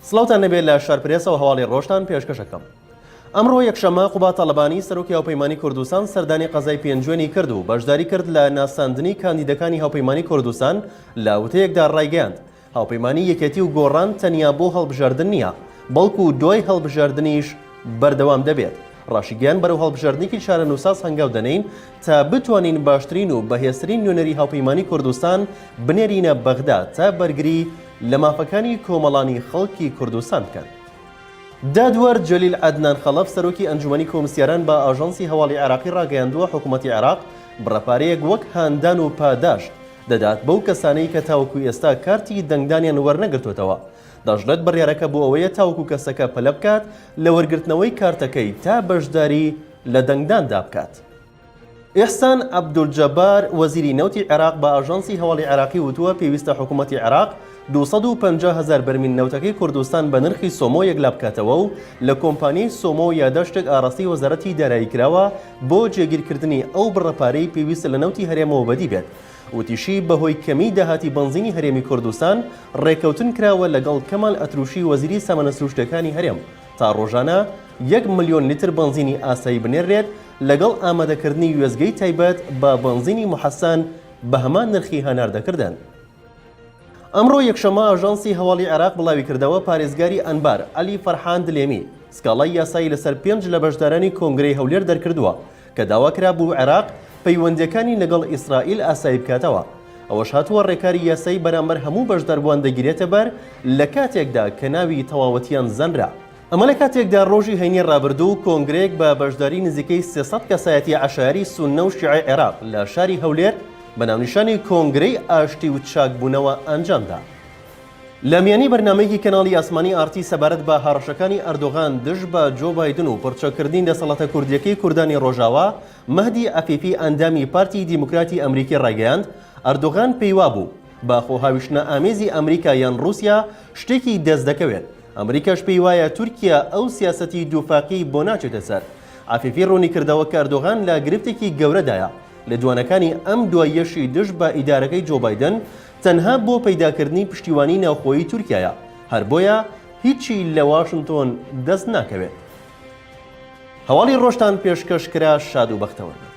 سڵاوتان لێبێ لە شارپرێسەوە هەواڵی ڕۆژتان پێشکەشەکەم. ئەمڕۆ یەکشەممە قوباد تاڵەبانی سەرۆکی هاوپەیمانی کوردستان سەردانی قەزای پێنجوێنی کرد و بەشداری کرد لە ناساندنی کاندیدەکانی هاوپەیمانی کوردستان لە وتەیەکدا ڕایگەیاند هاوپەیمانی یەکێتی و گۆڕان تەنیا بۆ هەڵبژاردن نییە، بەڵکو دوای هەڵبژاردنیش بەردەوام دەبێت. ڕاشیگەیاند بەرەو هەڵبژاردنێکی چارەنووساز هەنگاو دەنێین تا بتوانین باشترین و بەهێزترین نوێنەری هاوپەیمانی کوردستان بنێرینە بەغدا تا بەرگری لە مافەکانی کۆمەڵانی خەڵکی کوردستان بکەن. دادوەر جەلیل عەدنان خەڵەف سەرۆکی ئەنجومەنی کۆمسیاران بە ئاژانسی هەواڵی عێراقی ڕاگەیاندووە حکومەتی عێراق بڕە پارەیەک وەک هاندان و پاداشت دەدات بەو کەسانەی کە تاوەکو ئێستا کارتی دەنگدانیان وەرنەگرتووەتەوە. دەشڵێت بڕیارەکە بۆ ئەوەیە تاوەکو کەسەکە پەلە بکات لە وەرگرتنەوەی کارتەکەی تا بەشداری لە دەنگداندا بکات. ئیحسان عەبدولجەبار، وەزیری نەوتی عێراق بە ئاژانسی هەواڵی عێراقی وتووە پێویستە حکومەتی عێراق 250 هەزار بەرمیل نەوتەکەی کوردستان بە نرخی سۆمۆ یەکلابکاتەوە و لە کۆمپانیای سۆمۆ یاداشتێک ئاڕاستەی وەزارەتی دارایی کراوە بۆ جێگیرکردنی ئەو بڕە پارەی پێویستە لە نەوتی هەرێمەوە بەدی بێت. وتیشی، بەهۆی کەمیی داهاتی بەنزینی هەرێمی کوردستان، ڕێککەوتن کراوە لەگەڵ کەمال ئەتروشی وەزیری سامانە سروشتییەکانی هەرێم تا ڕۆژانە یەک ملیۆن لیتر بەنزینی ئاسایی بنێررێت لەگەڵ ئامادەکردنی وێستگەی تایبەت بە بەنزینی موحەسەن بە هەمان نرخی هەناردەکردن. ئەمڕۆ یەکشەممە ئاژانسی هەواڵی عێراق بڵاویکردەوە، پارێزگاری ئەنبار، عەلی فەرحان دلێمی، سکاڵای یاسایی لەسەر پێنج لە بەشدارانی کۆنگرەی هەولێر دەرکردووە کە داواکرابوو عێراق پەیوەندییەکانی لەگەڵ ئیسرائیل ئاسایی بکاتەوە. ئەوەش هاتووە ڕێکاری یاسایی بەرامبەر هەموو بەشداربووان دەگیرێتەبەر لە کاتێکدا کە ناوی تەواوەتیان زانرا. ئەمە لە کاتێکدا ڕۆژی هەینی ڕابردوو کۆنگرەیەک بە بەشداری نزیکەی 300 کەسایەتی عەشایەری سوننە و شیعەی عێراق لە شاری هەولێر بە ناونیشانی کۆنگرەی ئاشتی و چاکبوونەوە ئەنجامدا. لە میانی بەرنامەیەکی کەناڵی ئاسمانی ئاڕتی سەبارەت بە هەڕەشەکانی ئەردۆغان دژ بە جۆ بایدن و پڕچەککردنی دەسەڵاتە کوردییەکەی کوردانی ڕۆژاوا، مەهدی عەفیفی ئەندامی پارتی دیموکراتی ئەمریکی ڕایگەیاند، ئەردۆغان پێیوابوو بە خۆهاویشتنە ئامێزی ئەمریکا یان ڕووسیا شتێکی دەستدەکەوێت، ئەمریکاش پێی وایە تورکیا ئەو سیاسەتی دووفاقیەی بۆ ناچێتە سەر. عەفیفی ڕوونیکردەوە کە ئەردۆغان لە گرفتێکی گەورەدایە، لێدوانەکانی ئەم دواییەشی دژ بە ئیدارەکەی جۆ بایدن تەنها بۆ پەیداکردنی پشتیوانی ناوخۆیی تورکیایە، هەر بۆیە هیچی لە واشنتۆن دەست ناکەوێت. هەواڵی ڕۆژتان پێشکەش کرا شاد و بەختەوەر بن.